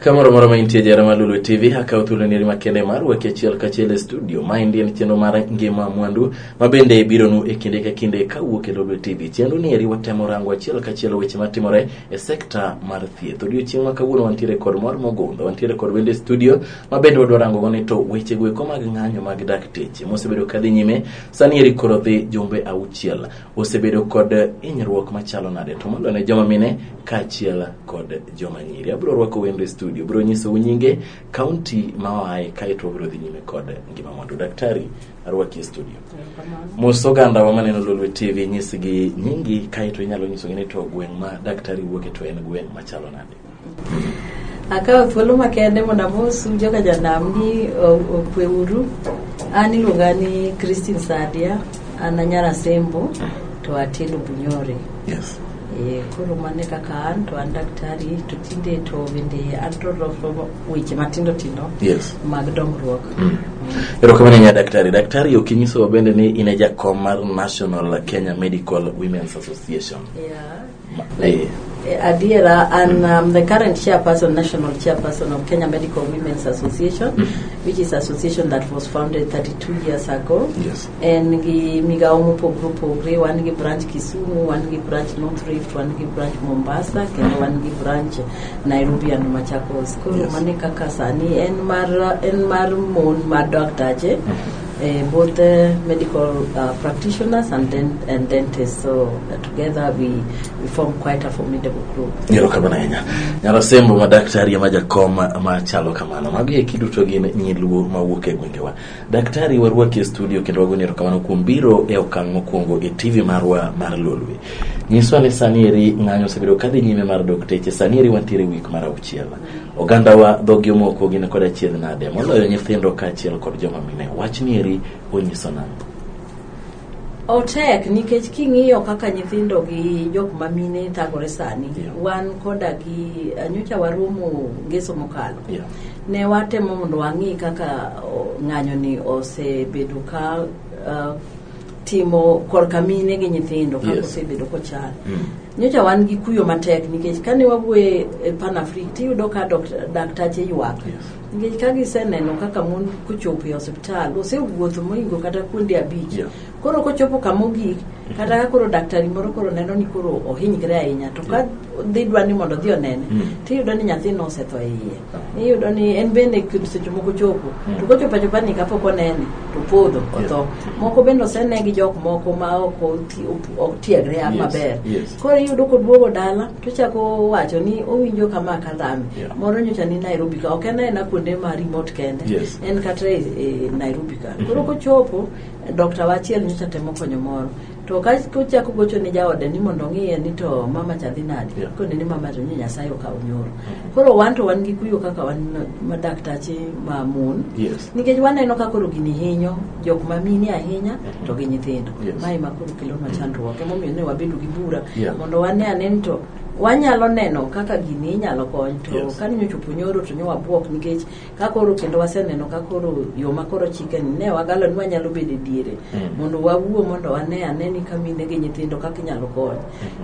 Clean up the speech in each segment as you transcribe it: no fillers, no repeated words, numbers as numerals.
Kamoro moro ma intie jara mar Lolwe TV, akawo thuolo ni makende mar rwaki achiel kachiel e studio. Maendi en chenro mar ngima mwandu ma bende bironu e kinde ka kinde kawuok e Lolwe TV. Chenro ni eri watemo rango achiel kachiel weche matimore e sekta mar thieth. Odiochieng' ma kawuono wantiere kod mor mogundho, wantiere kod wende studio ma bende wadwa rango go ni to weche go eko mag ng'anyo mag dakteche mosebedo kadhi nyime sani eri koro dhi jumbe auchiel osebedo kod hinyruok machalo nade to moloyo ne joma mine kaachiel kod joma nyiri. Abiro rwako wendo e studio, biro nyisou nyinge, kaunti ma oaye, kaeto wabiro dhi nyime kod ngima mwandu. Daktari, arwaki e studio. Mos oganda wa maneno Lolwe TV, nyisgi nyingi kaeto inyalo nyisogi ni to gweng' ma daktari wuoke to en gweng' machalo nade. Akawo thuolo makende mondo amosu joka janam ni okwe uru. An iluonga ni Christine Sadia, an anyar Asembo to atindo Bunyore. E, koro mano e kaka an to an daktari to tinde to bende an to loso weche matindo tindo mag dongruok. Erokamano ahinya daktari. Daktari ok inyisowa bende ni in e jakom mar National Kenya Medical Women's Association. Yeah. Eh, Adiera, an the current chairperson, national chairperson of Kenya Medical Women's Association, which is association that was founded 32 years ago. En gi migawo mopogore opogore, wan gi branch Kisumu, wan gi branch North Rift, wan gi branch Mombasa, kendo wan gi branch Nairobi and Machakos. Koro mano e kaka sani en mar mon ma daktache, both medical practitioners and dentists. So together we form quite a formidable group. Erokamano ahinya. Nyarasembo ma daktari ma jakom machalo kamano. Magi eki duto gin nyiluo mawuok e gwengewa. Daktari warwaki e studio kendo wagoni erokamano kuom biro e okang' mokwongo e TV marwa mar Lolwe. Nyiswa ni sani eri ng'anyo osebedo kadhi nyime mar dokteche. Sani eri wantiere e wik mar auchiel. Ogandawa dhogi omoko gin kod achiedh nade moloyo nyithindo kaachiel kod joma mine. Wach ni eri onyiso nang'o? Otek nikech king'iyo kaka nyithindo gi jok ma mine thagore sani, wan koda gi nyocha waromo ngeso mokalo. Ne watemo mondo wang'i kaka ng'anyo ni osebedo ka timo korka mine gi nyithindo kaka osebedo kochal. Nyocha wan gi kuyo matek nikech kane wawuoye e Pan Africa tiyudo ka daktache ywak. Nikech ka giseneno kaka mon kochopo e osiptal osewuotho mohingo kata kuonde abich. Koro kochopo kama ogik kata ka koro daktari moro koro neno ni koro ohinyre ahinya to ka dhi dwa ni mondo odhi onene tiyudo ni nyathino osetho e iye. Iyudo ni en bende seche moko chopo to kochopo achopa ni kapok onene to podho otho. Moko bende osene gi jok moko ma ok otiegre maber. Koro iyudo koduogo dala tochako wacho ni owinjo kama kadhame. Moro nyocha ni Nairobi ka ok en aena kuonde ma remote kende. En kata e Nairobi ka. Koro kochopo dokta wa achiel nyocha temo konyo moro to ka kochako gocho ne jaode ni mondo ong'iye ni to mama cha dhi nade kone ni mama to ni Nyasaye okawo nyoro. Koro wan to wan gi kuyo kaka wan ma daktache ma mon nikech waneno ka koro gini hinyo jok ma mine ahinya to gi nyithindo. Mae ema koro kelonwa chandruok emomiyo ne wabedo gi bura mondo wane ane ni to wanyalo neno kaka gini inyalo kony to kane nyochopo nyoro to nyowabuok nikech ka koro kendo waseneno ka koro yo ma koro chike ni ne wagalo ni wanyalo bedo e diere mondo wawuo mondo wane ane ni ka mine gi nyithindo kaka inyalo kony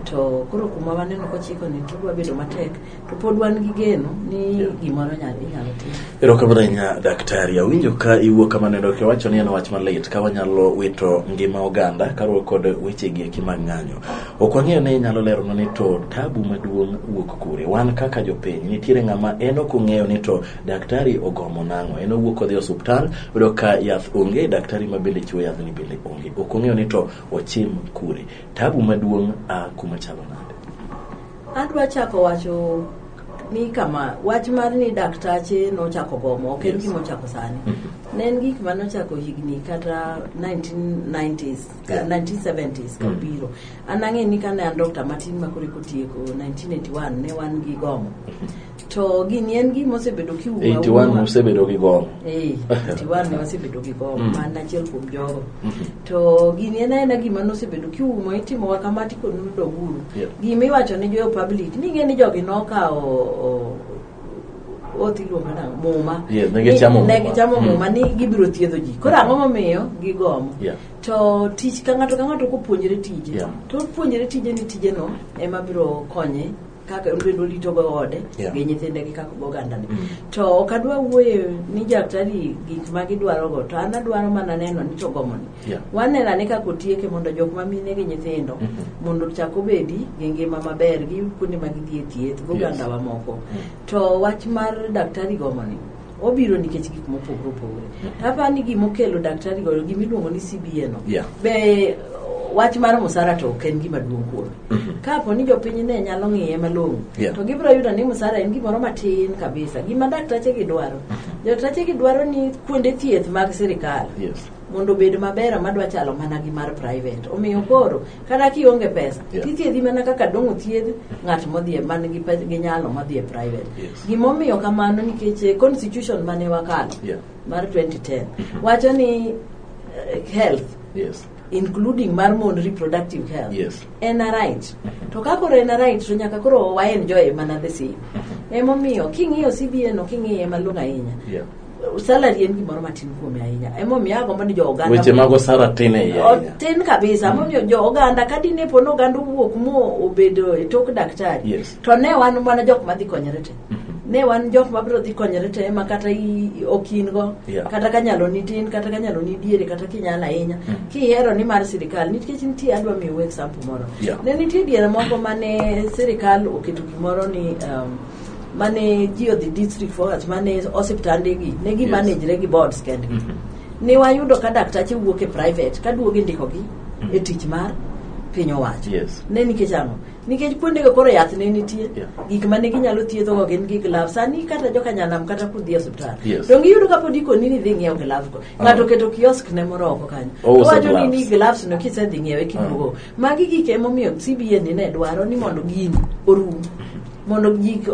to koro kuma waneno kochiko ni to dwa bedo matek to pod wan gi geno ni gimoro inyalo tim. Erokamano ahinya daktari. Awinjo ka iwuok kamano endo kiwacho ni en wach malit ka wanyalo wito ngima oganda kaluwore kod wechegi eki mag ng'anyo. Ok wang'eyo ni inyalo leronwa ni to tabu maduong' wuok kure. Wan kaka jopiny nitiere ng'ama en ok ong'eyo ni to daktari ogomo nang'o. En owuok odhi e osuptal oyudo ka yath onge, daktari ma bende chiwo yathni bende onge. Ok ong'eyo ni to ochim kure. Tabu maduong' a kuma chalo nade? Adwa chako wacho ni kama wach mar ni daktache nochako gomo ok en gima ochako sani. Ne en gik manochako higni kata 1990s, 1970s kabiro. An ang'e ni kane an dokta matin ma koro eko tieko 1981 ne wan gi gomo. To gini en gima osebedo kiumo 81 auma. usebedo gi gomo. Eh, 81 ne wasebedo gi gomo, man achiel kuom jogo. To gini en aena gima nosebedo kiumo itimowa kama tikonu doguru. Gima iwacho ne jo public ni ing'e ni jogi nokawo oath iluongo nang'o muma. Yes, ne gichamo Ne muma. gichamo muma ni gibiro thiedho ji. Koro ang'o momiyo gigomo? To tich ka ng'ato ka ng'ato kopuonjre tije to opuonjre tije ni tijeno ema biro konye. kaka en bende orito go ode gi nyithinde gi kaka ogandane. To ok adwa wuoye ni daktari gik ma gidwarogo, to an adwaro mana neno ni to gomoni. Waneno ane kaka otieke mondo jok ma mine gi nyithindo mondo ochak obedi gi ngima maber, giyud kuonde ma gidhi e thieth gi ogandawa moko. To wach mar daktari gomoni obiro nikech gik mopogore opogore. Aparo ni gimokelo daktari go gimiluongo ni CBA no. Be wach mar musara to ok en gima duong' kuome. Kapo ni jopiny ne nyalo ng'iye malong'o, to gibiro yudo ni musara en gimoro matin kabisa. Gima daktache gi dwaro, daktache gi dwaro ni kuonde thieth mag sirikal mondo obed maber madwa chalo mana gi mar private. Omiyo koro kata kionge pesa, tithiedhi mana kaka dong' othiedh ng'at modhi man gi nyalo modhi e private. Gimomiyo kamano nikech constitution mane wakalo mar 2010 wacho ni health including mar mon reproductive health en a right. To ka koro en a right to nyaka koro wa enjoy mana the same. Emomiyo king'iyo CBA no king'iye malong'o ahinya, salary en gimoro matin kuome ahinya. Emomiyo agombo ni jo oganda weche mag osara tin e iye ahinya. Tin kabisa. Emomiyo jo oganda ka dine po ni oganda owuok mo obedo e tok daktari, to ne wan mana jok madhi konyore te. Ne wan jok mabiro dhi konyore te ma kata ok in go, kata ka nyalo ni tin, kata ka nyalo ni diere, kata kinyalo ahinya. Kihero ni mar sirikal, nikech nitie adwa miyo example moro. Ne nitie diere moko mane sirikal oketo gimoro ni mane ji odhi district focus mane osiptande gi ne gi manage gi boards kendgi. Ne wayudo ka daktache wuok e private kaduogo indikogi e tich mar piny owacho. Ne nikech ang'o? Nikech kuondego koro yath ne nitie, gik mane ginyalo thiedhogo gin gi glove. Sani kata joka nyanam kata kudhi e osiptal, donge iyudo kapod ikoni ni idhi ng'iew glove go. Ng'ato oketo kiosk ne moro oko kanyo. Owacho ni gloves no kisedhi ng'iewe kiduogo. Magi gik emomiyo CBA ni ne dwaro ni mondo gini orum. Mondo gik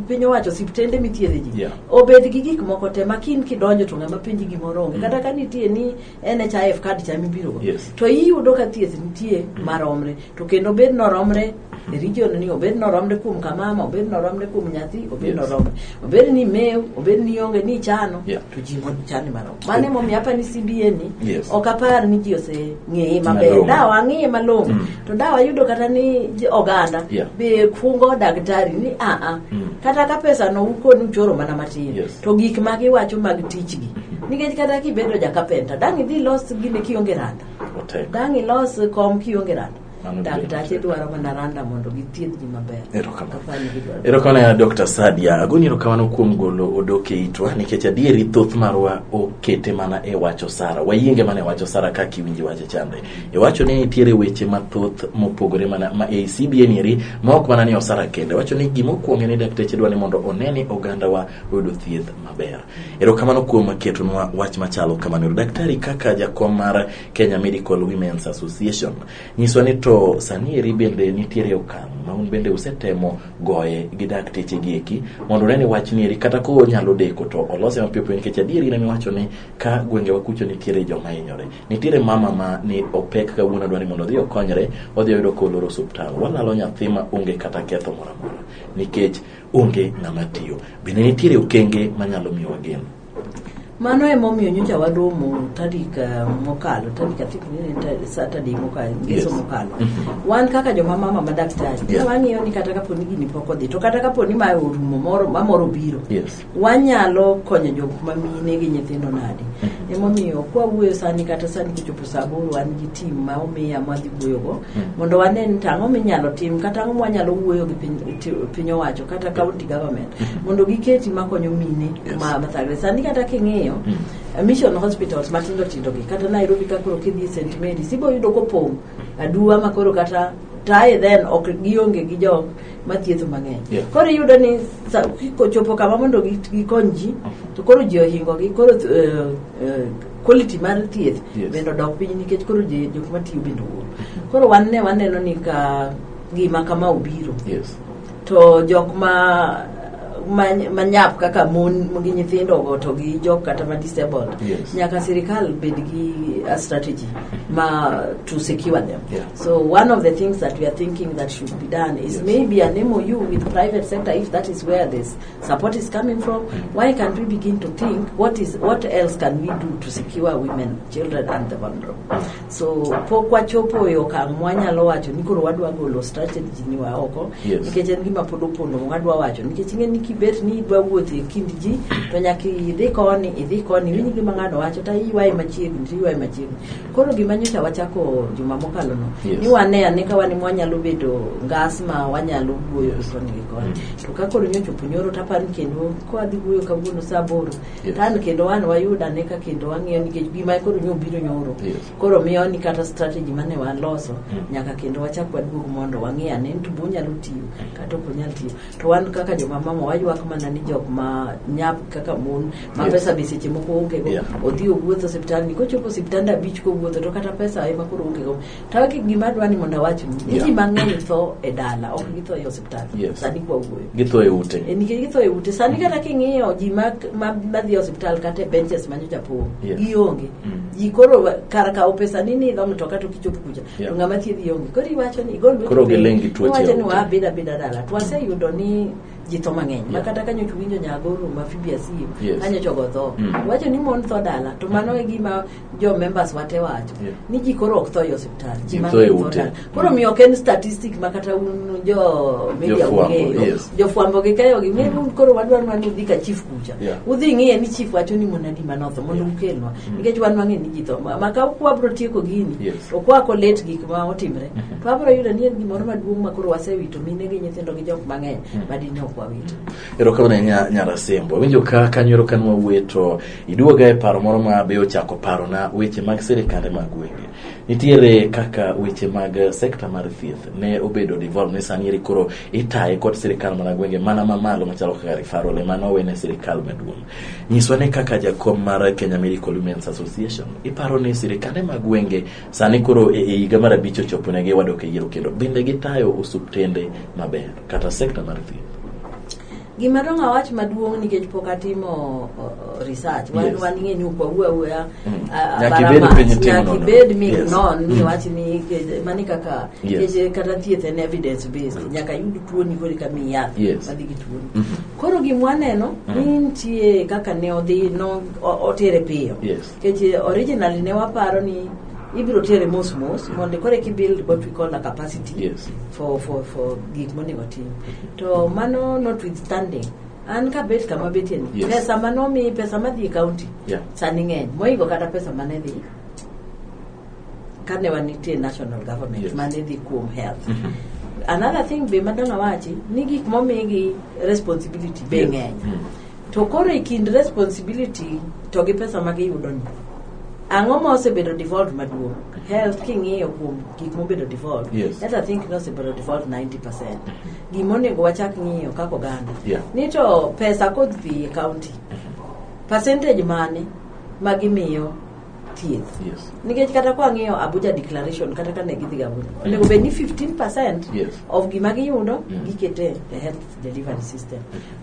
piny owacho osiptende mithiedhe ji obed gi gik moko te ma kin kidonjo to ng'ama penji gimoro onge. Kata ka nitie ni NHIF card cha mibiro go, to iyudo ka thieth nitie maromre, to kendo obed noromre e region ni, obed noromre kuom kamama, obed noromre kuom nyathi, obed noromre, obed ni mew, obed ni onge ni chano, to ji chano marom. Mano emomiyo aparo ni CBA ni ok apar ni ji oseng'eye maber. Da wang'iye malong'o, to da wayudo kata ni oganda be kungo daktari ni kata ka pesa no ukoni uchoro mana matin, to gik ma giwacho mag tichgi. Nikech kata kibedo ja kapenta, dang' idhi los gine kionge randa. Dang' ilos kom kionge randa. Daktache dwaro mana randa mondo githiedh ji maber. Erokamano Dr. Sadia. Agoni erokamano kuom golo odok e itwa nikech adieri thoth marwa okete mana e wacho sara. Wayienge mana e wacho sara kaka iwinji wache chande. Iwacho ni nitiere weche mathoth mopogore mana ma ei CBA nieri ma ok mana ni osara kende. Wacho ni gimokwongo ni dakteche dwa ni mondo one ni ogandawa oyudo thieth maber. Erokamano kuom ketonwa wach machalo kamano. Daktari kaka jakom mar Kenya Medical Women's Association, nyiswa ni to sani eri bende nitiere okang' ma un bende usetemo goye gi dakteche gi eki mondo one ni wach ni eri kata ko nyalo deko to olose mapiyo piyo nikech adieri in emiwacho ni ka gwengewa kucho nitiere joma hinyore. Nitiere mama ma ni opek kawuono dwa ni mondo odhi okonyre, odhi oyudo koloro osuptal. Walalo nyathi ma onge kata ketho moro amora nikech onge ng'ama tiyo. Bende nitiere okenge manyalo miyowa geno. Mano emomiyo nyocha waromo tarik mokalo, tarik I think ni Saturday mokalo, ngeso mokalo. Wan kaka joma mama ma daktari, wang'iyo ni kata kapo ni gini pok odhi, to kata kapo ni mae orumo moro ma moro biro, wanyalo konyo jok ma mine gi nyithindo nade. Emomiyo kwa wuoyo sani kata sani kochopo saa aboro wan gi team ma omiya mwadhi wuoyogo mondo wane ni to ang'o minyalo tim kata ang'o mwanyalo wuoyo gi piny owacho kata county government mondo giketi makonyo mine ma mathagre. Sani kata king'iyo mission hospitals matindo tindo gi kata Nairobi ka koro kidhi St Mary's ibo yudo kopong' aduwa ma koro kata tae then ok gionge gi jok mathietho mang'eny. Koro iyudo ni kochopo kama mondo gikony ji to koro ji ohingo gi koro quality mar thieth bende odok piny nikech koro jok matiyo bende owuok. Koro wan ne waneno ni ka gima kama obiro to jok ma manyap kaka mon gi nyithindo go to gi jok kata ma disabled. Yes. Nyaka sirikal bed gi a strategy ma to secure them. So one of the things that we are thinking that should be done is maybe an MOU with private sector, if that is where this support is coming from. Why can't we begin to think what else can we do to secure women, children and the vulnerable? So pok wachopo e okang' mwanyalo wacho ni koro wadwa golo strategy ni wa oko. Nikech en gima pod opondo mwadwa wacho, nikech ing'e ni kibet ni idwa wuotho e kind ji to nyaka idhi koni, idhi koni, winj gima ng'ano wacho to iywaye machiegni, to iywaye machiegni. Koro gima nyocha wachako juma mokalo no, ni wane ane ka wan mwanyalo bedo ngas ma wanyalo wuoyo koni gi koni. To ka koro nyochopo nyoro, taparo ni kendo kwadhi wuoyo kawuono saa 8, to an kendo wan wayud ane ka kendo wang'iyo, nikech gima koro nyobiro nyoro. Koro miyo ni kata strategy mane waloso nyaka kendo wachak waduog mondo wang'i ane ni to be onyalo tiyo kata ok onyal tiyo. To wan kaka joma mama waywak mana ni jok ma nyap kaka mon ma pesa be seche moko onge go, odhi owuotho osiptal ni kochopo osiptande 5 kowuotho to kata pesa ema koro onge go. To gima adwa ni mondo awachni ni ji mang'eny tho e dala, ok githo e osiptal. Sani kwa wuoyo githo e ute. Nikech githo e ute sani. Kata king'iyo ji madhi e osiptal kata e benches manyocha pong', gionge ji. Koro kar kawo pesa ni ni idho mtoka to kichopo kucha to ng'ama thiedhi onge. Koro iwacho ni igol Koro giling' gi tuoche iwacho ni e ute. Wabed abeda dala to waseyudo ni ji tho mang'eny ma kata kanyocha winjo nyagoro ma Phoebe Asiyo kanyocha ogo tho, wacho ni mon tho dala. To mano e gima jo members wate wacho ni ji koro ok tho e osiptal, ji Ji tho e mang'eny tho ute. dala. Koro miyo ok en statistic ma kata un jo media Jofwambo, ung'eyo. Jofwambo gi kayo gi ng'eyo un. Koro wadwaro mana ni udhi ka chief kucha, udhi ng'iye ni chief wacho ni mon adi manotho mondo ukelnwa, nikech wan wang'e ni ji tho ma ka wabro tieko gini to kwako let gik ma otimre to wabro yudo ni en gimoro maduong' ma koro wasewito mine gi nyithindo gi jok mang'eny madine ok wawito. Erokamano ahinya, Nyarasembo. Awinjo ka kanyo ero kanwa wuoye to iduoga e paro moro ma be ochako parona weche mag sirikande mag gwenge. Nitiere kaka weche mag sekta mar thieth ne obedo devolved ni sani eri koro itaye kod sirikal mana gwenge mana mamalo machalo kaka referral ema nowene sirikal maduong'. Nyiswa ne kaka jakom mar Kenya Medical Women's Association, iparo ni sirikande mag gwenge sani koro e higa mar 5 ochopo negi wadok e yiero kendo bende gitayo osuptende maber kata sekta mar thieth? Gima dong' awach maduong' nikech pok atimo research, wan wan ing'e ni ok wawuo awuoya Nyaka ibed abara piny mach. itim Nyaka nonro. ibed mi non mi wach ni mani kaka nikech kata thieth en evidence based, nyaka yud tuoni koro eka miyi yath madhi gi tuoni. Koro gimwaneno ni nitie kaka ne odhi no otere piyo, nikech originally ne waparo ni ibiro tere mos mos mondo koro eka build what we call a capacity for gik monego tim. To mano notwithstanding, an kabet kama betie ni, pesa manomi, pesa madhi e county sani ng'eny moingo kata pesa mane dhi kane wanitie national government mane dhi kuom health. Another thing be madong' awachi ni gik momigi responsibility be ng'eny. To koro e kind responsibility to gi pesa ma giyudo ni, ang'o ma osebedo devolved maduong'? Health king'iyo kuom gik mobedo devolved, let I think nosebedo devolved 90%. Gimonego wachak ng'iyo kaka oganda ni to pesa kodhi e county, percentage mane ma gimiyo thieth? Nikech kata kwang'iyo Abuja Declaration, kata kane gidhi ga Abuja, onego bed ni 15% of gima giyudo gikete e health delivery system.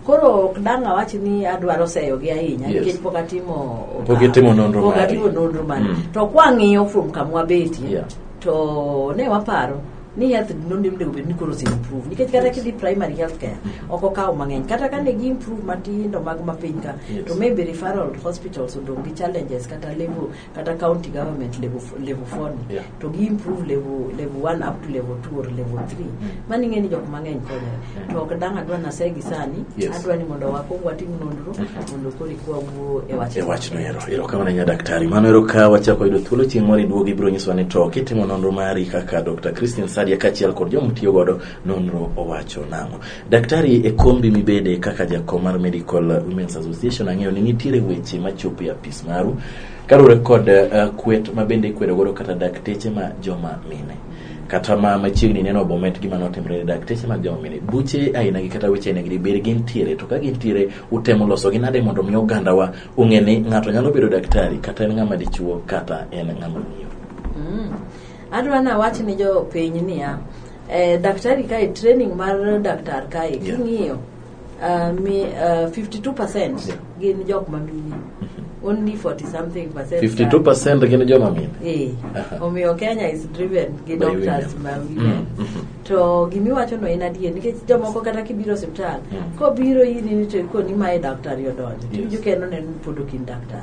Koro ok dang' awach ni adwaro seyo gi ahinya nikech pok atimo Pok itimo nonro pok mari. Atimo nonro mari. To kwang'iyo from kamwabetie, to ne waparo ni health nonego bed ni koro ose improve, nikech kata kidhi primary health care ok okawo mang'eny, kata ka ne gi improve matindo mag mapiny ka, to maybe referral hospitals odong' gi challenges kata level kata county government level 4 ni, to gi improve level 1 up to level 2 or level 3. Mano ing'e ni jok mang'eny konyore. To ok dang' adwa nasegi sani. Adwa ni mondo wakwong watim nonro mondo koro eka wawuo e wach e wachno ero. Erokamano ahinya, daktari. Mano ero ka wachako yudo thuolo chieng' moro iduogo, ibiro nyisowa ni to kitimo nonro mari kaka Dr. Christine Sadia kaachiel kod joma tiyo godo nonro owacho nang'o. Daktari, e kombi mibede kaka jakom mar Medical Women's Association, ang'eyo ni nitiere weche machopo e apis maru kaluwore kod kwet ma bende ikwedo godo kata dakteche ma joma mine kata ma machiegni neno Bomet gima notimore ne dakteche mag joma mine. Buche aina gi kata weche aina gi bende gintiere? To ka gintiere, utemo loso gi nade mondo mi ogandawa ong'e ni ng'ato nyalo bedo daktari kata en ng'ama dichuo kata en ng'ama miyo? Adwa nawach ni jopiny niya, daktari kae, training mar daktar kae, king'iyo 52% gin jok ma mine. Only 40 something percent. 52% gin joma mine. Omiyo Kenya is driven gi by doctors women. Ma women. To gimiwacho no en adier, nikech jomoko kata kibiro osiptal, kobiro iri ni to ikoni mae daktari odonjo, tiwinjo ka en oneno ni pod ok in daktari.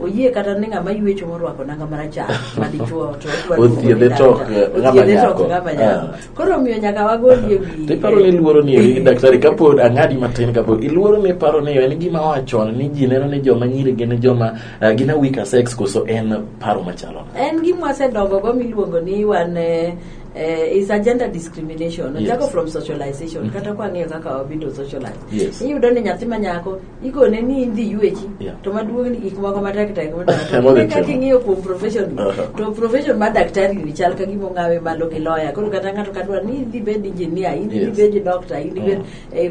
Oyie kata ni ng'ama ywecho morwako nanga marachar madichuo to odwa luongo ni Othiedhe to ok, daktari. ng'ama Othiedhe to ok nyako. ng'ama nyako. Koro omiyo nyaka wagolie wi Tiparo ni luoro ni eri daktari, kapod ang'adi matin, kapod iluoro ni paro ni en gima wachon ni ji neno ni joma nyiri gin joma gin a weaker sex, koso en paro machalo nade? En gima wasedongo go miluongo ni wan is a gender discrimination. Ochako from socialization. Kata kwang'iyo kaka wabedo socialized, iyudo ni nyathi ma nyako ikone ni idhi ywechi, to maduong' ni gik moko matek tek Modhi kaka timo. Ing'iyo kuom profession ni, to profession mar daktari ni chal ka gima ong'awe malo gi lawyer. Koro kata ng'ato kadwa ni idhi bed engineer, in idhi bed doctor, in ibed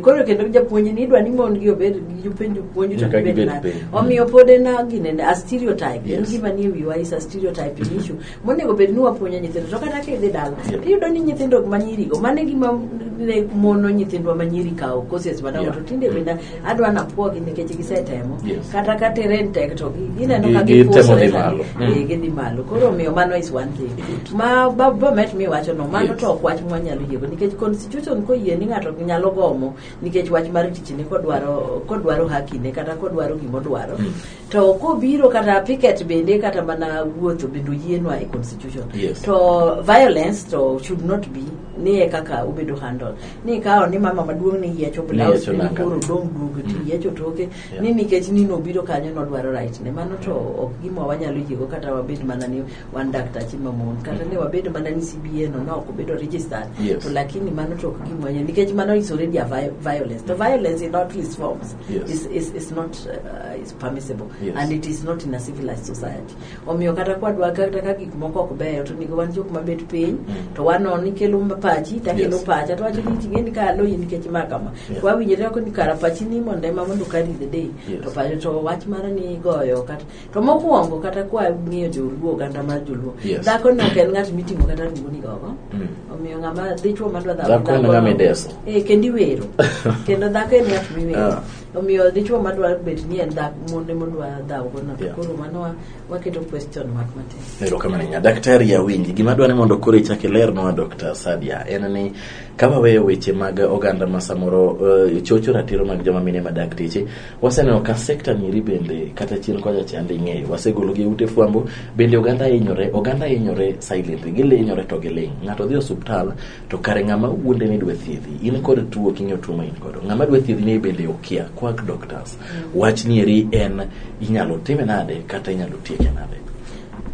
koro kendo japuonj ni idwa ni mon gi obed jopuonj jopuonj to Nyaka gibed gibed nade. piny. Omiyo pod en a ginene a stereotype en gima nie wiwa is a stereotype issue monego bed ni wapuonjo nyithindo. To kata kidhi dala, tiyudo ni nyithindo manyirigo mano e gima ne mono nyithindwa manyiri kawo courses madongo. To tinde bende adwa napuogi nikech gisetemo. Kata ka terrain tek to gineno ka Gitemo gipusore dhi sani. malo. Gidhi malo. Koro omiyo mano is one thing ma Bomet miwacho no, mano to ok wach mwanyalo yiego, nikech constitution koyie ni ng'ato nyalo gomo nikech wach mar tichne, kodwaro hakine kata kodwaro gimodwaro, to kobiro kata picket bende kata mana wuotho bende oyienwa e constitution, to violence to should not be ni e kaka obedo handle ni ikawo ni mama maduong' ni yiecho blouse yiecho ni nanga. Koro dong duogo to yiecho toke ni nikech ni nobiro kanyo nodwaro right ne. Mano to ok gima wanyalo yiego, kata wabed mana ni wan daktache mamon, kata ne wabed mana ni CBA no no ok obedo registered, to lakini mano to ok gima wanyalo, nikech mano is already a violence, to violence in all its forms is not is permissible and it is not in a civilized society. Omiyo kata kwadwa kata ka gik moko ok beyo, to onego wan jok mabet piny to wanon ni kelo pachi takelo pacha to wacho ni ting'e ni ka aloyi nikech ma kama. To wawinjore oko ni kara pachi ni mondo ema mondo carry the day. To pacho to wach mar ni goyo kata to mokwongo kata kwa ng'iyo joluo, oganda mar joluo, dhako no ok en ng'at miting'o kata rungu ni gogo. Omiyo ng'ama dichuo madwa dhawo Dhako en dhakono- ng'ama ideso. Kendo iwero, kendo dhako en ng'at miwero. Omiyo dichuo madwa bet ni en dhako monde modwa dhawo gono to koro mano waketo question mark matin. Erokamano ahinya. Daktari, awinji. Gima adwa ni mondo koro ichak ilernwa, Dr. Sadia, en ni ka waweyo weche mag oganda ma samoro chocho ratiro mag joma mine ma dakteche, waseneno ka sekta nyiri bende kata chien kocha chande ing'eyo, wasegologi e ute fwambo, bende oganda hinyore silently, gilinyore to giling'. Ng'ato dhi e osuptal to kare ng'ama wuonde ni dwa thiedhi, in kod tuo, king'iyo tuo ma in godo, ng'ama dwa thiedhi ni bende okia, quack doctors. Wach ni eri en inyalo time nade kata inyalo tieke nade?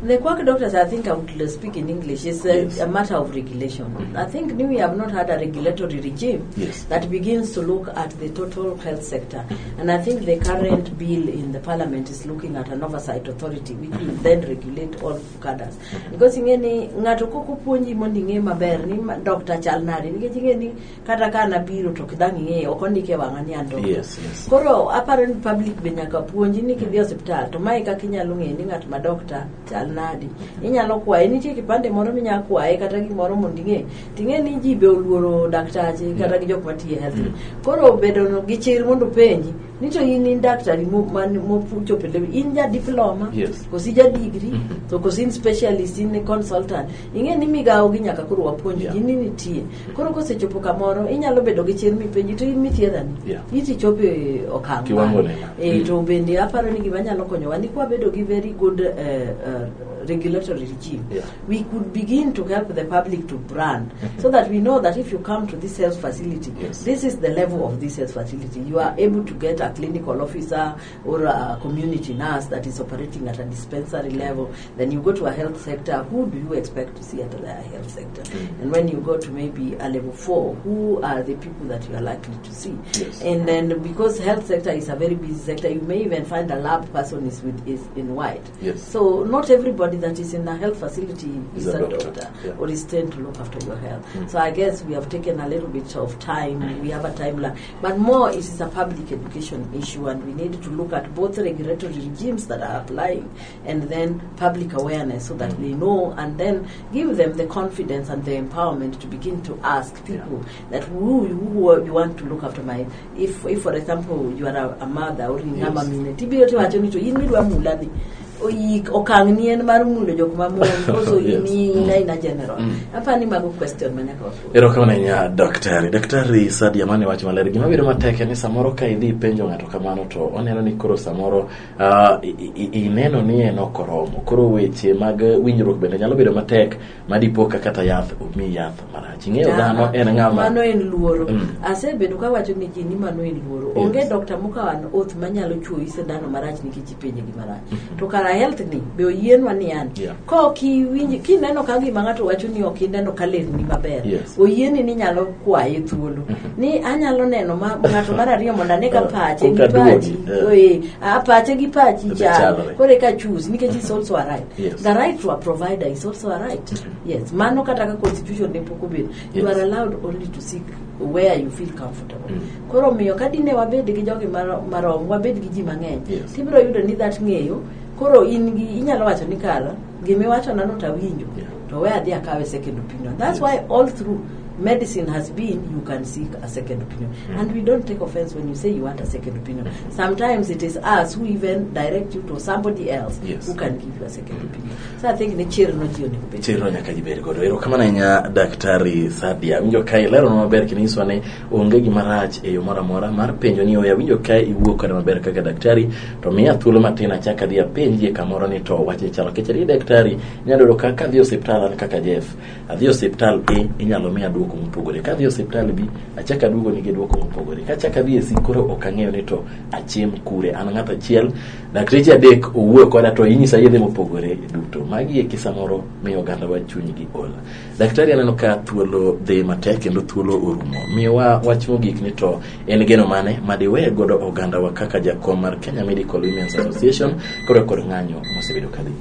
The quack doctors, I think I would speak in English, is a matter of regulation. I think we have not had a regulatory regime that begins to look at the total health sector. And I think the current bill in the parliament is looking at an oversight authority which will then regulate all cadres. Because ing'e ni ng'ato kok opuonji mondo ing'e maber ni doctor chal nade, nikech ing'e ni kata ka nabiro to ok dang' ing'e, ok ondike e wang'a ni an doctor. Koro aparo ni public be nyaka puonji ni kidhi e osiptal to mae kaka inyalo ng'eyo ni ng'at ma doctor chal nadi. Inyalo kwaye, nitie kipande moro minyalo kwaye kata gimoro mondo ing'e. Ting'e ni ji be oluoro daktache kata gi jok matiyo e health. Koro bedo no gi chir mondo penji ni to in in daktari mochopo e level, in ja diploma, kosi ja degree, to kosi in specialist, in consultant. Ing'e ni migawo gi nyaka koro wapuonj ji ni nitie. Koro kosechopo kamoro inyalo bedo gi chir mipenji to in mithiedhani. Iti chopo e okang' Kiwango mane. ne ma. To bende aparo ni gima nyalo konyowa ni kwabedo gi very good regulatory regime, we could begin to help the public to brand so that we know that if you come to this health facility, this is the level of this health facility. You are able to get a clinical officer or a community nurse that is operating at a dispensary level. Then you go to a health sector, who do you expect to see at the health sector? And when you go to maybe a level 4, who are the people that you are likely to see? And then because health sector is a very busy sector, you may even find a lab person is in white. So not everybody everybody that is in a health facility is a doctor or is trained to look after your health. So I guess we have taken a little bit of time. We have a time lag. But more, it is a public education issue, and we need to look at both regulatory regimes that are applying and then public awareness so that they know, and then give them the confidence and the empowerment to begin to ask people that who you want to look after my... If for example, you are a mother or in a minute, okang ni en mar mulo jok ma mon koso ina general apani mago question manyaka wafuo. Erokamano ahinya daktari. Daktari Sadia, mane wach maler. Gima bedo matek en ni samoro ka idhi penjo ng'ato kamano to oneno ni koro samoro ineno ni en ok oromo. Koro weche mag winjruok bende nyalo bedo matek madipo ka kata yath omi yath marach. Ing'eyo dhano en ng'ama mano en luoro. Asebedo kawacho ni ji ni mano en luoro. Onge doctor mokawo an oath manyalo chuoyi sindano marach nikech ipenje gima rach. To kara health ni be oyienwa ni an ko kiwinji kineno ka gima ng'ato wacho ni ok ineno ka lerni maber, oyieni ni nyalo kwaye thuolo ni anyalo neno ma ng'ato mar ariyo mondo ane ka pache gi pachi pache gi pachi chal koro eka choose nikech is also a right. The right to a provider is also a right. Yes, mano kata ka constitution ne pok obedo, you are allowed only to seek where you feel comfortable. Koro miyo ka dine wabed gi jogi marom, wabed gi ji mang'eny, tibiro yudo ni that ng'eyo koro in gi inyalo wacho ni kara gimiwacho nano tawinjo to we adhi akawe second opinion. That's why all through medicine has been you can seek a second opinion. And we don't take offense when you say you want a second opinion. Sometimes it is us who even direct you to somebody else who can give you a second opinion. So I think ni chiro no ji onego bed. Chiro nyaka ji bed godo. Erokamano ahinya Daktari Sadia. Winjo kae lero maber kendo nyiso ni onge gima rach e yo moro amora mar penjo ni oya winjo kae iwuok koda maber kaka daktari to miya thuolo matin achak adhi apenjie kamoro ni to wache chalo. Nikech adier daktari inyalo yudo ka adhi e osiptal an kaka Jeff adhi e osiptal A inyalo miya duoko mopogore, ka adhi e osiptal B achak aduogo nigi duoko mopogore, ka achak adhi e C koro ok ang'eyo ni to achiem kure. An ng'ato achiel dakteche adek owuoyo koda to inyisa yedhe mopogore duto. Magi eki samoro miyo oganda wa chunygi ol. Daktari aneno ka thuolo dhi matek kendo thuolo orumo. Miwa wach mogik ni to en geno mane madiwe godo oganda wa kaka jakom mar Kenya Medical Women's Association koro kod ng'anyo mosebedo kadhi.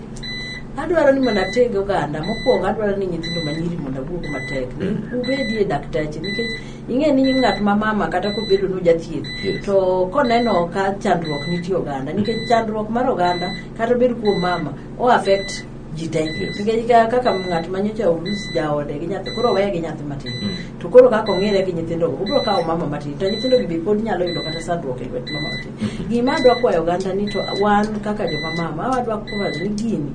Adwaro ni mondo ateg oganda. Mokwongo adwaro ni nyithindo manyiri mondo awuog matek. Ubedie dakteche nikech ing'e ni ng'at ma mama kata kobedo no jathieth to koneno ka chandruok nitie oganda nikech chandruok mar oganda kata bed kuom mama o affect ji te. Nikech kaka ng'at manyocha olus jaode gi nyathi koro weye gi nyathi matin to koro kaka ong'ere gi nyithindo go obiro kawo mama matin to nyithindo gi be pod nyalo yudo kata sandruok e lwet mama matin. Gima adwa kwayo oganda ni to wan kaka joma mama wadwa kwayo ni gini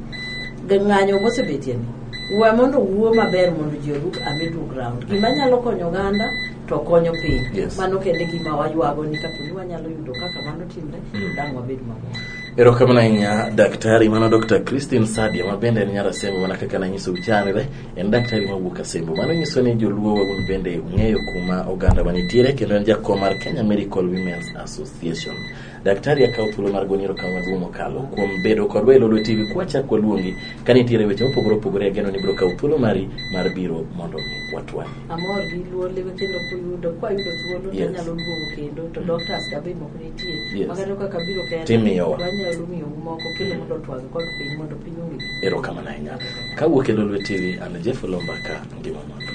ng'anyo mosebetie ni we mondo wuo maber mondo ji oruk a middle ground. Gima nyalo konyo oganda to konyo piny. Mano kende gima waywago ni kapo ni wanyalo yudo kaka mano timre dang' wabed mamor. Erokamano ahinya daktari. Mano Dr. Christine Sadia ma bende en nyar Asembo mana kaka nanyisou chanre, en daktari mawuok Asembo. Mano nyiso ni joluo un bende ung'eyo kuma oganda wanitiere kendo en jakom mar Kenya Medical Women's Association. Daktari akawo thuolo mar goni erokamano maduong' mokalo kuom bedo kodwa e Lolwe TV kwachak waluongi ka nitiere weche mopogore opogore. Ageno ni ibiro kawo thuolo mari mar biro mondo mi watwagi. Amor gi luor lewe kendo kuyudo kwayudo thuolo to anyalo luongo kendo to doctors ka be moko nitie makata kaka biro kende timiyowa wanyalo miyo moko kendo mondo otwag kod piny mondo piny ong'e. Erokamano ahinya. Kawuok e Lolwe TV, an Jeff Oloo Mbaka, ngima mondo.